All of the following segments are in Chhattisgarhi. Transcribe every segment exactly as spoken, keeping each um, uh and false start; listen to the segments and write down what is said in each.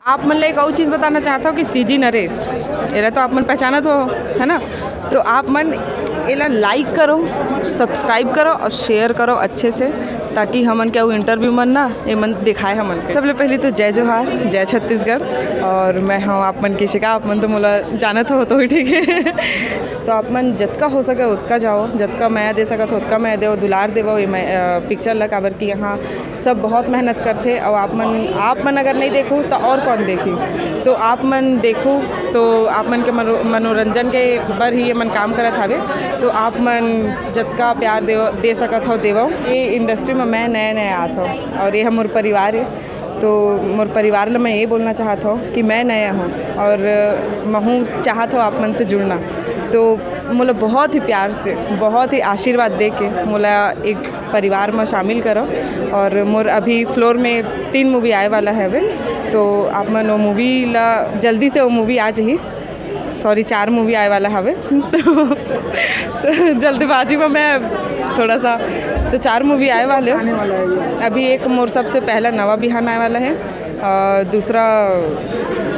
आप मन ला एक और चीज़ बताना चाहता हूँ कि सीजी नरेश, एला तो आप मन पहचानत हो, है ना? तो आप मन एला लाइक करो, सब्सक्राइब करो और शेयर करो अच्छे से, ताकि हमन के अउ इंटरव्यू मन ना ये मन दिखाए हमन के। सबले पहले तो जय जोहार, जय छत्तीसगढ़। और मैं हूँ आप मन के इशिका, आप मन तो मोला जानत हो तो ही ठीक है। तो आप मन जतका हो सके उतका जाओ, जतका मया दे सकत हो उतका मया देवो, दुलार देवो ये मैं, अ, पिक्चर ला, काबर कि यहाँ सब बहुत मेहनत करथे। और आप मन, आप मन अगर नहीं देखो तो और कौन देखी? तो आप मन देखो, तो आप मन के मनो-, मनोरंजन के बर ही ये मन काम करत हावे। तो आप मन जतका प्यार देव, दे सकत हो देवो। ये इंडस्ट्री में मैं नया नया आत हूँ और ये हम मोर परिवार है। तो मोर परिवार ला मैं ये बोलना चाहत हूँ कि मैं नया हूँ और महूँ चाहत हूँ आप मन से जुड़ना। तो मोला बहुत ही प्यार से, बहुत ही आशीर्वाद दे के मोला एक परिवार में शामिल करो। और मोर अभी फ्लोर में तीन मूवी आए वाला है, तो आप मन वो मूवी ला, जल्दी से वो मूवी आ जाही। सॉरी, चार मूवी आए वाला हवे। तो, तो जल्दबाजी में मैं थोड़ा सा, तो चार मूवी आए वाले हो। अभी एक मोर सबसे पहला नवा बिहान आए वाला है, अ, दूसरा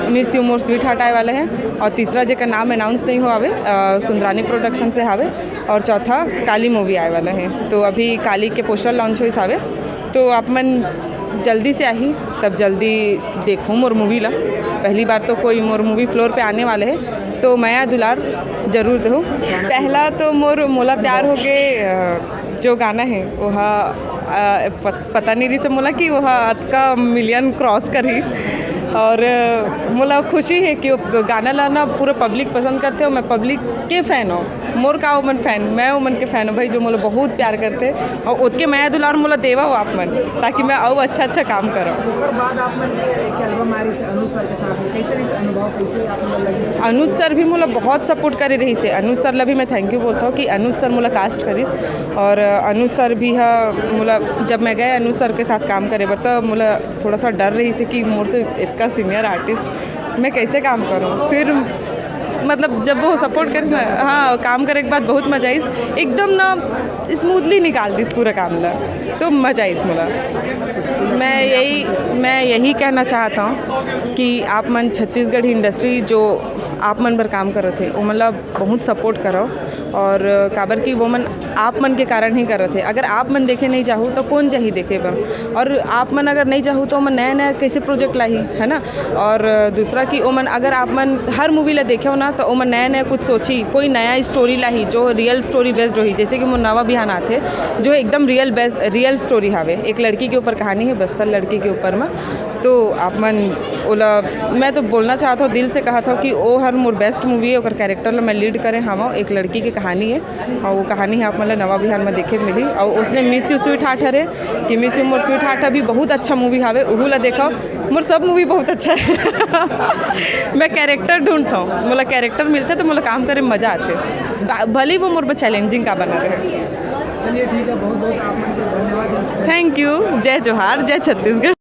मिस यू मोर स्वीट हार्ट आए वाला है, और तीसरा जेकर नाम अनाउंस नहीं हो हवे, अ, सुंदरानी प्रोडक्शन से हवे, और चौथा काली मूवी आए वाला है। तो अभी काली के पोस्टर लॉन्च होइस हवे, तो आप मन जल्दी से आही, तब जल्दी देखो मोर मूवी ला। पहली बार तो कोई मोर मूवी फ्लोर पे आने वाले है, तो मया दुलार जरूर दो। पहला तो मोर मोला प्यार हो के, अ, जो गाना है वो हा, अ, पत-, पता नहीं रही से मोला कि वो हा अतका मिलियन क्रॉस करी। और, अ, मोला खुशी है कि वो गाना ला ना पूरा पब्लिक पसंद करथे और मैं पब्लिक के फैन हूँ। मोर का ओमन फैन, मैं ओमन के फैन हूँ भाई, जो मोला बहुत प्यार करथे और ओतके मया दुलार मोला देवा हो आप मन, ताकि मैं अउ अच्छा अच्छा काम करूँ। ओकर बाद आप मन के एक एल्बम आ रही से अनुज सर के साथ, कैसे रही से अनुभव, कैसे आप मन लगी से? अनुज सर भी मोला बहुत सपोर्ट करे रही से। अनुज सर ला भी मैं थैंक यू बोलता हूँ कि अनुज सर मोला कास्ट करिस, और अनुज सर भी हा मोला, जब मैं गए अनुज सर के साथ काम करे बर, तो मोला थोड़ा सा डर रही से कि मोर से इतना सीनियर आर्टिस्ट मैं कैसे काम करूँ। फिर मतलब जब वो सपोर्ट करिस ना, हाँ, काम करे के बाद बहुत मजा आइस, एकदम ना स्मूथली निकाल दिस पूरा काम ला, तो मजा आइस मोला। मैं यही, मैं यही कहना चाहता हूँ कि आप मन छत्तीसगढ़ी इंडस्ट्री जो आप मन बर काम करत हे, ओमन ला बहुत सपोर्ट करो, और काबर कि वो मन आप मन के कारण ही करत हे। अगर आप मन देखे नहीं जाहू तो कौन जाही देखे बर? और आप मन अगर नहीं जाहू तो ओमन नया नया कैसे प्रोजेक्ट लाही, है ना? और दूसरा कि ओमन, अगर आप मन हर मूवी ला देखे हो ना, तो ओमन नया नया कुछ सोची, कोई नया स्टोरी लाही जो रियल स्टोरी बेस्ड होही। जैसे कि मोर नवा बिहान आथे, जो एकदम रियल बेस्ड, रियल स्टोरी हावे, एक लड़की के ऊपर कहानी है, बस्तर लड़की के ऊपर में। तो आप मन ओला, मैं तो बोलना चाहत हूँ, दिल से कहत हूँ कि ओ हर मोर बेस्ट मूवी है, ओकर कैरेक्टर ला मैं लीड करे हवं। एक लड़की की कहानी है और वो कहानी है आप मन ला नवा बिहान में देखे मिली। और उसने मिस यू स्वीट हार्ट हरे कि मिस यू मोर स्वीट हार्ट अभी बहुत अच्छा मूवी हावे, उहू ला देखो। मोर सब मूवी बहुत अच्छा है। मैं कैरेक्टर ढूंढता हूँ, मोला कैरेक्टर मिलते तो मोला काम करे में मजा आते, भा-, भले वो मोर पर चैलेंजिंग का बना रहे। चलिए ठीक है, बहुत बहुत आप मन के धन्यवाद। Thank you. जय जोहार, जय छत्तीसगढ़।